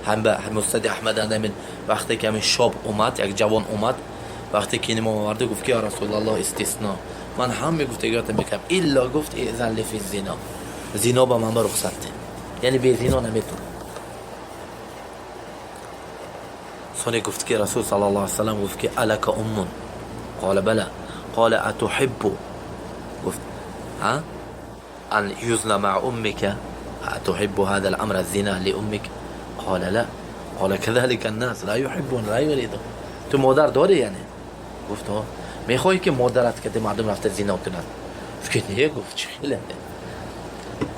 Ҳам ба Мустади Аҳмад ҳамин вақте ки ҳамин шоб омад, як ҷавон омад, вақте ки имом оварда, гуфт ки: «Я Расулаллоҳ, истисно, ман ҳама гуфтагиётам мекунам, илло», гуфт, «изан ли фи зино, зино ба ман ба рухсат де, яъне бе зино наметавонам». Соне гуфт ки Расул саллаллоҳу алайҳи васаллам гуфт ки: «Алака уммун?» Қола: «Бала». Қола: «Атуҳиббу», гуфт, ҳа, «ан юзна маа уммика? Атуҳиббу ҳаза ал-амр, аз-зина ли уммик?» Қола: «Ла». Қола: «Кадhalика ан-нас ла юҳиббун, ла юридун». Ту модар дорӣ? Яъне гуфт: «Ҳо». Мехоҳӣ ки модарат ки мардум рафта зино кунад? Гуфт ки не. Гуфт: «Чӣ хеле?»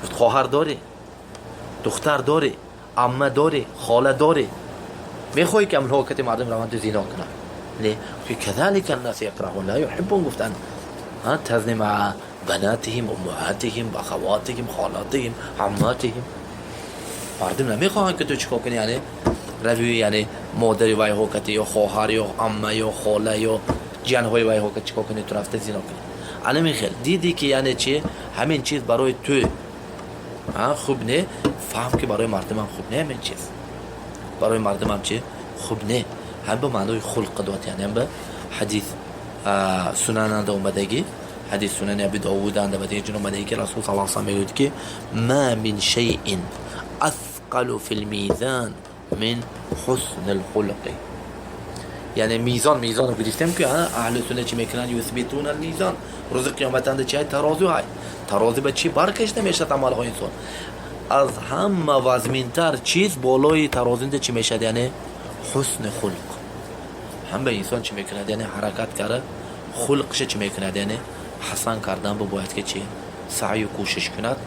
Гуфт: «Хоҳар дорӣ, духтар дорӣ, амма дорӣ, хола дорӣ? Мехоҳӣ ки амнҳо кати мардум раванд зино кунанд?» Не. Кадhalика ан-нас якраҳун, ла юҳиббун, гуфтан, таzni маа банатиҳим, уммаҳатиҳим, ахаватиҳим, холатиҳим, амматиҳим. Мардум намехоҳанд ки ту чикор кунӣ, яъне рави, яъне модари вайҳо кати ё хоҳар ё амма ё хола ё ҷанҳои вайҳо ка чикор кунӣ, ту рафта зино кунӣ. Анамин хел дидӣ ки яъне чи ҳамин чиз барои ту хуб не, фаҳм ки барои мардумам хуб не. Ҳамин чиз барои мардумам чи хуб не. Ҳам ба маънои хулқ дод, яъне ба ҳадис сунананда омадагӣ, ҳадис Сунани Аби Довуданда ва дигар ҷон омадагӣ ки Расул саллаллоҳу алайҳи васаллам мегӯяд ки: «Ма мин шайъин асқалу фил мизан мин ҳусни лхулқи». Яъне мизон, мизонро гирифтем ки аҳли сунна чӣ мекунанд? Юсбитуна мизон. Рӯзи қиёматанда чи тарозу ҳай, тарозу ба чӣ баркашида мешавад? Амалҳои инсон. Аз ҳама вазминтар чиз болои тарозинда чӣ мешавад? Яъне ҳусни хулқ. Ҳама инсон чӣ мекунад? Яъне ҳаракат карда, хулқша чӣ мекунад? Яъне ҳасан кардан бояд ки чӣ саъю кӯшиш кунад.